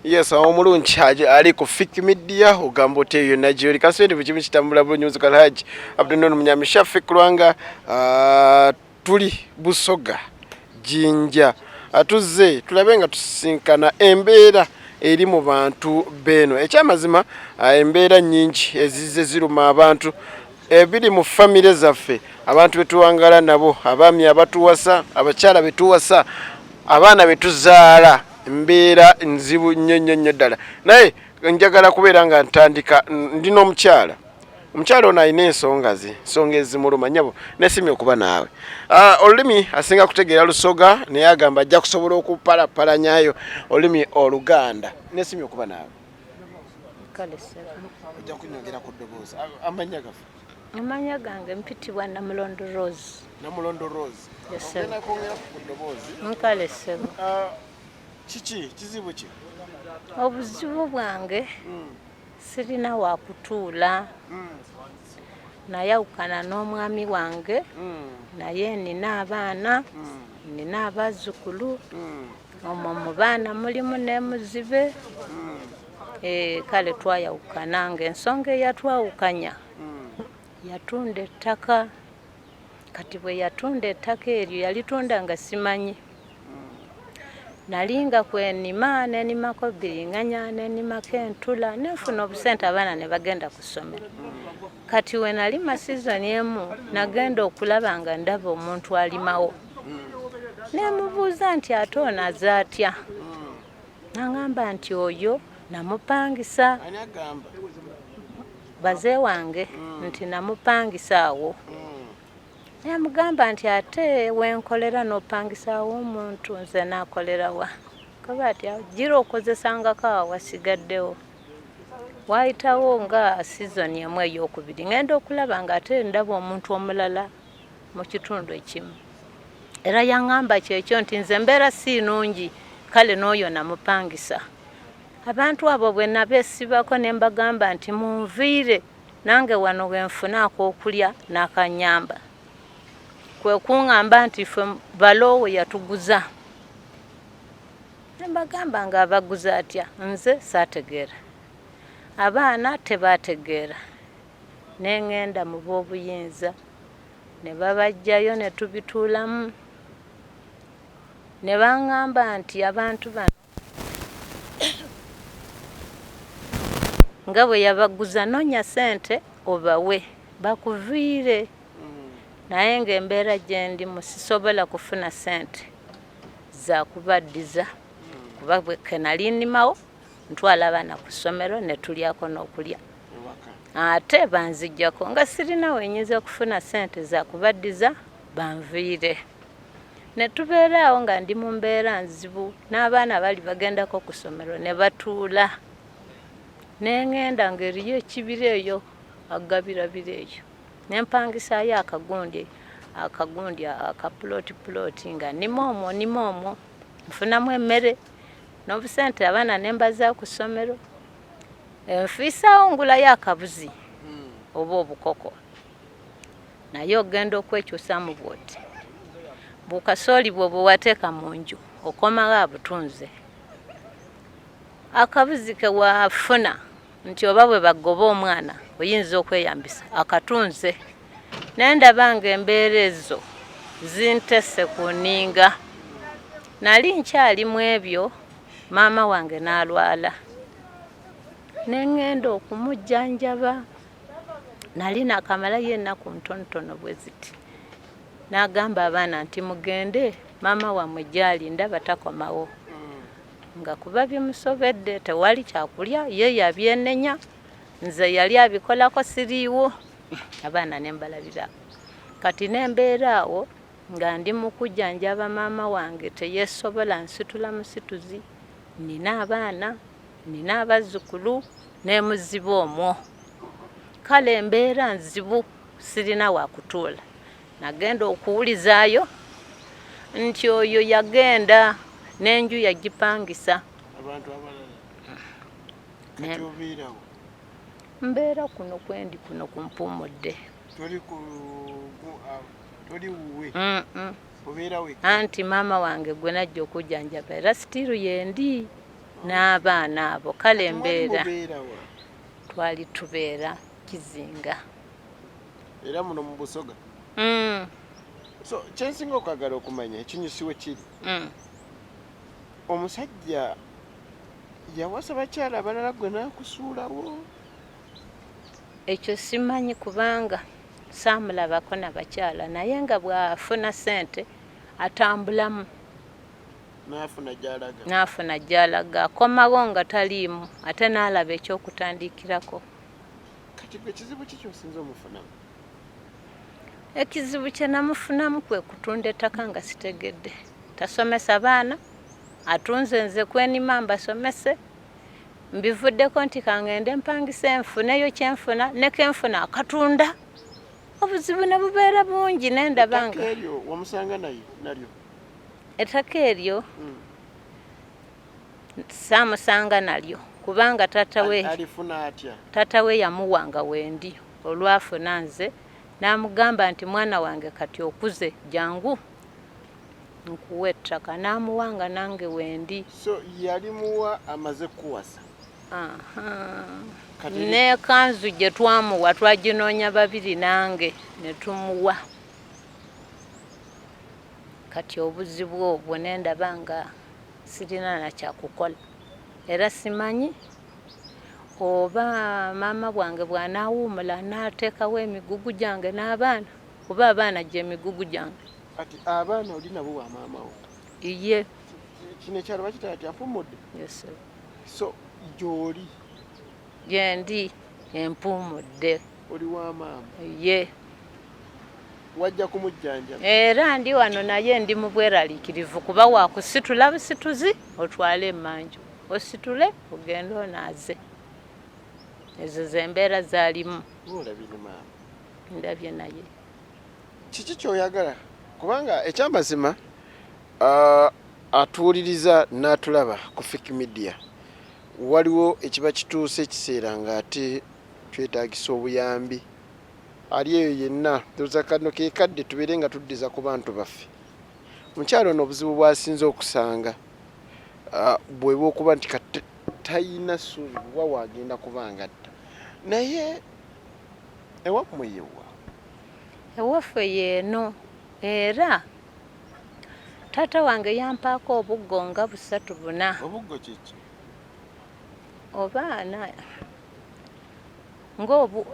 Yes, omulungi ali ku Fik Media, ogamba otya yonna gyoli? Kasente buli kimu kitambula bulungi. Muzika Alhaji Abdunun Munyami Shafik Lwanga, tuli Busoga Jinja, atuzze tulabe nga tusisinkana embeera eri mu bantu beeno. Ekyamazima, embeera nnyingi ezizze ziruma abantu, ebiri mu famire zaffe, abantu betuwangala nabo, abaami abatuwasa, abakyala betuwasa, abaana betuzaala, embeera nzibu nnyo nnyo nnyo ddala. Naye njagala kubeera nga ntandika, ndi n'omukyala. Omukyala ono alina ensonga ze, ensonga ezimuluma. Nyabo, nesimye okuba naawe. Olulimi asinga kutegeera Lusoga, naye agamba ajja kusobola okupalapalanyayo olulimi Oluganda. Nesimye okuba naawe. Kale ssebo. Ojja kunyongera ku ddoboozi. Amannya gaffe? Amanya gange mpitibwa Namulondo Rose. Namulondo Rose. Yes, sir. Ogenda kwongera ku ddoboozi. Nkale ssebo. Kiki kizibu ki? Obuzibu bwange, sirina wakutuula. Nayawukana n'omwami wange, naye nina abaana, nina abazzukulu. Omwo mu baana mulimu ne muzibe. Kale twayawukana ng'ensonga eyatwawukanya, yatunda ettaka. Kati bwe yatunda ettaka eryo, yalitunda nga simanyi. Nali nga kwenima, nenimako biringanya, nenimako entula, nenfuna obusente, abaana ne bagenda ku ssomero. Kati we nalima sizoni emu, nagenda okulaba nga ndaba omuntu alimawo. Nemubuuza nti, "Ate ono aze atya?" Naŋŋamba nti oyo namupangisa. Ani agamba? Baze wange, nti namupangisa awo. Namugamba nti, "Ate wenkolera n'opangisaawo omuntu, nze nakolerawa?" Kaba ati gira okozesangako awo wasigaddewo. Waayitawo nga sizoni emu eyokubiri, ŋŋenda okulaba nga ate ndaba omuntu omulala mu kitundu ekimu, era yaŋŋamba kyekyo nti nze mbeera si nnungi, kale n'oyo namupangisa. Abantu abo bwe nabeesibako ne mbagamba nti munviire, nange wano we nfuna ak'okulya n'akanyamba, kwe kuŋŋamba nti ffe baloowe yatuguza. Ne mbagamba nga abaguza atya? Nze saategeera, abaana tebaategeera. Ne ŋŋenda mu b'obuyinza ne babaggyayo ne tubituulamu, ne baŋŋamba nti abantu bano nga bwe yabaguza, noonya ssente obawe bakuviire. Naye ng'embeera gye ndimu sisobola kufuna ssente za kubaddiza, kuba bwe ke nali nnimawo ntwala abaana ku ssomero ne tulyako n'okulya, ate banziggyako nga sirina we nnyinza kufuna ssente za kubaddiza banviire. Ne tubeera awo nga ndi mu mbeera nzibu, n'abaana bali bagendako ku ssomero ne batuula. Ne ŋŋenda ng'eriyo ekibira eyo agabirabira eyo, ne mpangisaayo akagundi akapuloti puloti, nga nnima omwo, nnima omwo, nfunamu emmere n'obusente, abaana ne mbazza ku ssomero. Nfiisaawo ngulayo akabuzi oba obukoko, naye ogenda okwekyusaamu bw'oti, bukasooli bwo bwe wateeka mu nju okomawo abutunze. Akabuzi ke wafuna nti oba bwe bagoba omwana oyinza okweyambisa, akatunze. Naye ndaba ng'embeera ezo zintese ku nninga. Nali nkyali mu ebyo, maama wange n'alwala, ne ŋŋenda okumujjanjaba. Nali naakamalayo ennaku ntonotono bwe ziti, n'agamba abaana nti, "Mugende maama wammwe gy'ali, ndaba takomawo." Nga kuba bimusobedde, tewali kyakulya, ye yabyenenya, nze yali abikolako siriiwo. Abaana ne mbalabira. Kati ne mbeera awo nga ndi mu kujjanjaba maama wange, teyeesobola, nsitula musituzi, nina abaana, nina abazzukulu n'emuzibe omwo. Kale embeera nzibu, sirina wakutuula. Nagenda okuwulizaayo nti oyo yagenda n'enju yagipangisa. Abantu abalala. Kati obeerawo? Mbeera kuno kwendi, kuno kumpumudde. Toli ku toli wuwe? Obeera wekka? Anti maama wange gwe najja okujjanjaba, era still yendi. N'abaana abo kale embeera twali tubeera Kizinga. Era muno mu Busoga. So kyensinga okwagala okumanya ekinyusi we kiri. Omusajja yawasa bakyala abalala gwe n'akusuulawo? Ekyo simanyi kubanga saamulabako na bakyala naye nga bw'afuna ssente atambulamu. N'afuna gy'alaga. N'afuna gy'alaga akomawo nga taliimu ate n'alaba eky'okutandikirako. Kati gwe kizibu ki ky'osinze omufunamu? Ekizibu kye namufunamu kwe kutunda ettaka nga sitegedde. Tasomesa baana, atunze nze kwenima mbasomese. Mbivuddeko nti kangende mpangise nfuneyo kyenfuna ne kenfuna akatunda. Obuzibu ne bubeera bungi ne ndaba nga. Ettaka eryo wamusanga naye nalyo? Ettaka eryo saamusanga nalyo kubanga taata we alifuna atya? Taata we yamuwa nga wendi olwafuna nze n'amugamba nti mwana wange kati okuze jangu nkuwe ettaka n'amuwa nga nange wendi. So yalimuwa amaze kukuwasa? N'ekanzu gye twamuwa twaginoonya babiri nange ne tumuwa. Kati obuzibu obwo ne ndaba nga sirina na kyakukola era simanyi oba maama bwange bw'anaawummula anaateekawo emigugu gyange n'abaana kuba abaana gye migugu gyange. Kati abaana oli nabo wa maama wo? Iye. Kino ekyalo bakitala ti ampumudde? Yes sir. So gy'oli? Gyendi empuumudde. Oli wa maama? Ye. Wajja kumujjanjaba? Era ndi wano naye ndi mu bweraliikirivu kuba wakusitula busituzi otwale emmanju ositule ogende onaaze. Ezo z'embeera z'alimu. Olabye ne maama? Ndabye naye. Kiki ky'oyagala? Kubanga ekyamazima atuwuliriza n'atulaba ku Fik Media waliwo ekiba kituuse ekiseera ng'ate twetaagisa obuyambi. Ali eyo yenna ndowooza kano ke kadde tubeere nga tuddiza ku bantu baffe. Omukyala ono obuzibu bw'asinze okusanga bwe bw'okuba nti kati talina ssuubi wa w'agenda kuba ng'adda. Naye ewammwe ye wa? Ewaffe y'eno era taata wange yampaako obuggo nga busatu buna. Obuggo kye ki? Oba ng'obu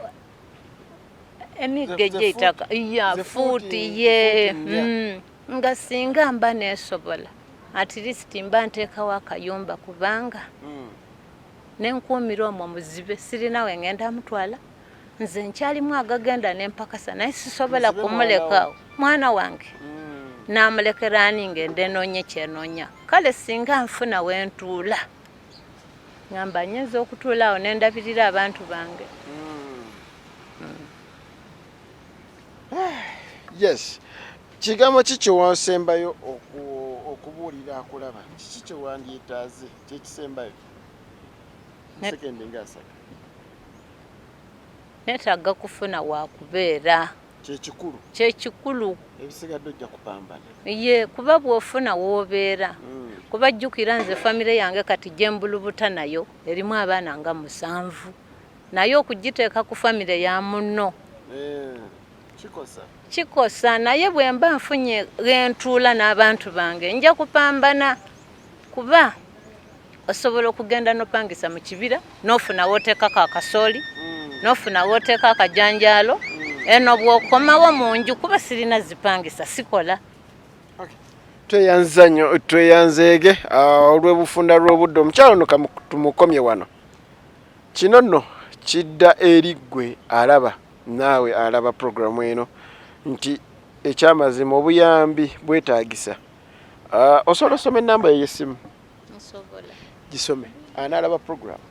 emiggo egy'eitaka ya fuuti ye nga singa mba neesobola at least mba nteekawo akayumba kubanga ne nkuumira omwo muzibe sirina we ngenda mutwala nze nkyalimu agagenda ne mpakasa naye sisobola kumuleka mwana wange naamulekera ani ngende noonye kyenoonya kale singa nfuna we ntuula ngamba nyinza okutuula awo ne ndabirira abantu bange. Yes. Kigambo ki kye wasembayo okubuulira akulaba? Kiki kye wandyetaaze kyekisembayo? Sekendi nga asatu. Neetaaga kufuna wakubeera. Kyekikulu. Kyekikulu. Ebisigadde ojja kupambana. Ye kuba bw'ofuna w'obeera. Kuba jjukira nze famire yange kati gye mbulubuta nayo erimu abaana nga 7. Naye okugiteeka ku famire ya munno. Kikosa. Kikosa naye bwe mba nfunye ghe ntuula n'abantu bange nja kupambana kuba osobola okugenda n'opangisa mu kibira n'ofuna w'oteekako akasooli n'ofuna w'oteeka akajanjaalo eno bw'okomawo mu nju kuba sirina zipangisa sikola. Tweyanza nnyo tweyanzeege olw'obufunda lw'obudde omukyalo ono tumukomye wano. Kino nno kidda eri ggwe alaba naawe alaba pulogulaamu eno nti ekyamazima obuyambi bwetaagisa. Osobola osoma ennamba yo ey'essimu? Nsobola. Gisome anaalaba pulogulaamu.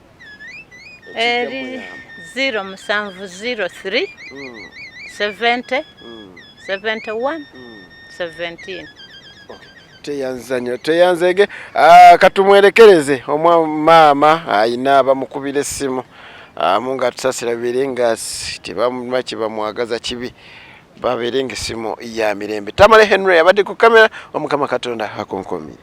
Eri 0703 70 71 17. Tweyanza nnyo tweyanzeege katumwerekereze omwa maama ayina abamukubira essimu mungu atusasira babeere nga tebamuma kyebamwagaza kibi babeere nga essimu ya mirembe. Tamale Henry abadde ku kamera omukama Katonda akunkumire.